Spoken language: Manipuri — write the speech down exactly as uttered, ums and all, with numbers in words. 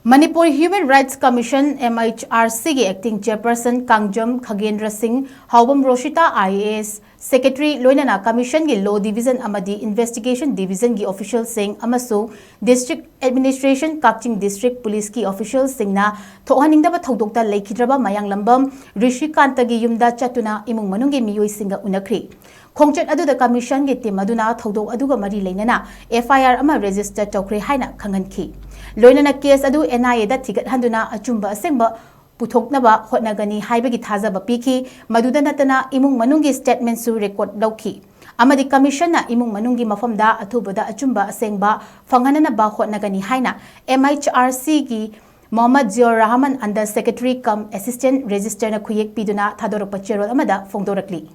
Manipur Human Rights Commission, M H R C ꯒꯤ acting chairperson ꯀꯥꯡꯖꯝ ꯈꯒꯦꯟꯗ꯭ꯔ ꯁꯤꯡ, ꯍꯥꯎꯕꯝ ꯔꯣꯁꯤꯇꯥ, I A S secretary, ꯂꯣꯏꯅꯅ commission ꯒꯤ law division ꯑꯃꯗꯤ investigation division ꯒꯤ official ꯁꯤꯡ ꯑꯃꯁꯨꯡ district administration, ꯀꯛꯆꯤꯡ district police ꯀꯤ official ꯁꯤꯡꯅ ꯊꯣꯛꯍꯟꯅꯤꯡꯗꯕ ꯊꯧꯗꯣꯛꯇ ꯂꯩꯈꯤꯗ꯭ꯔꯕ ꯃꯌꯥꯡꯂꯝꯕꯝ ꯔꯤꯁꯤꯀꯥꯟꯇꯒꯤ ꯌꯨꯝꯗ ꯆꯠꯇꯨꯅ ꯏꯃꯨꯡ ꯃꯅꯨꯡꯒꯤ ꯃꯤꯑꯣꯏꯁꯤꯡꯒ ꯎꯅꯈ꯭ꯔꯤ꯫ ꯈꯣꯡꯆꯠ ꯑꯗꯨꯗ commission ꯒꯤ team ꯑꯗꯨꯅ ꯊꯧꯗꯣꯛ ꯑꯗꯨꯒ ꯃꯔꯤ ꯂꯩꯅꯅ F I R ꯑꯃ register ꯇꯧꯈ꯭ꯔꯦ ꯍꯥꯏꯅ ꯈꯪꯍꯟꯈꯤ꯫ ꯂꯣꯏꯅꯅ case ꯑꯗꯨ N I A ꯗ ꯊꯤꯒꯠꯍꯟꯗꯨꯅ ꯑꯆꯨꯝꯕ ꯑꯁꯦꯡꯕ ꯄꯨꯊꯣꯛꯅꯕ ꯍꯣꯠꯅꯒꯅꯤ ꯍꯥꯏꯕꯒꯤ ꯊꯥꯖꯕ ꯄꯤꯈꯤ꯫ ꯃꯗꯨꯗ ꯅꯠꯇꯅ ꯏꯃꯨꯡ ꯃꯅꯨꯡꯒꯤ statement ꯁꯨ record ꯂꯧꯈꯤ ꯑꯃꯗꯤ commission ꯅ ꯏꯃꯨꯡ ꯃꯅꯨꯡꯒꯤ ꯃꯐꯝꯗ ꯑꯊꯨꯕꯗ ꯑꯆꯨꯝꯕ ꯑꯁꯦꯡꯕ ꯐꯪꯍꯟꯅꯕ ꯍꯣꯠꯅꯒꯅꯤ ꯍꯥꯏꯅ M H R C ꯒꯤ Mohammad ꯖꯤꯌꯥꯎꯔ Rahman, under secretary cum assistant register ꯅ ꯈꯨꯌꯦꯛ ꯄꯤꯗꯨꯅ ꯊꯥꯗꯣꯔꯛꯄ ꯆꯦꯔꯣꯜ ꯑꯃꯗ ꯐꯣꯡꯗꯣꯔꯛꯂꯤ꯫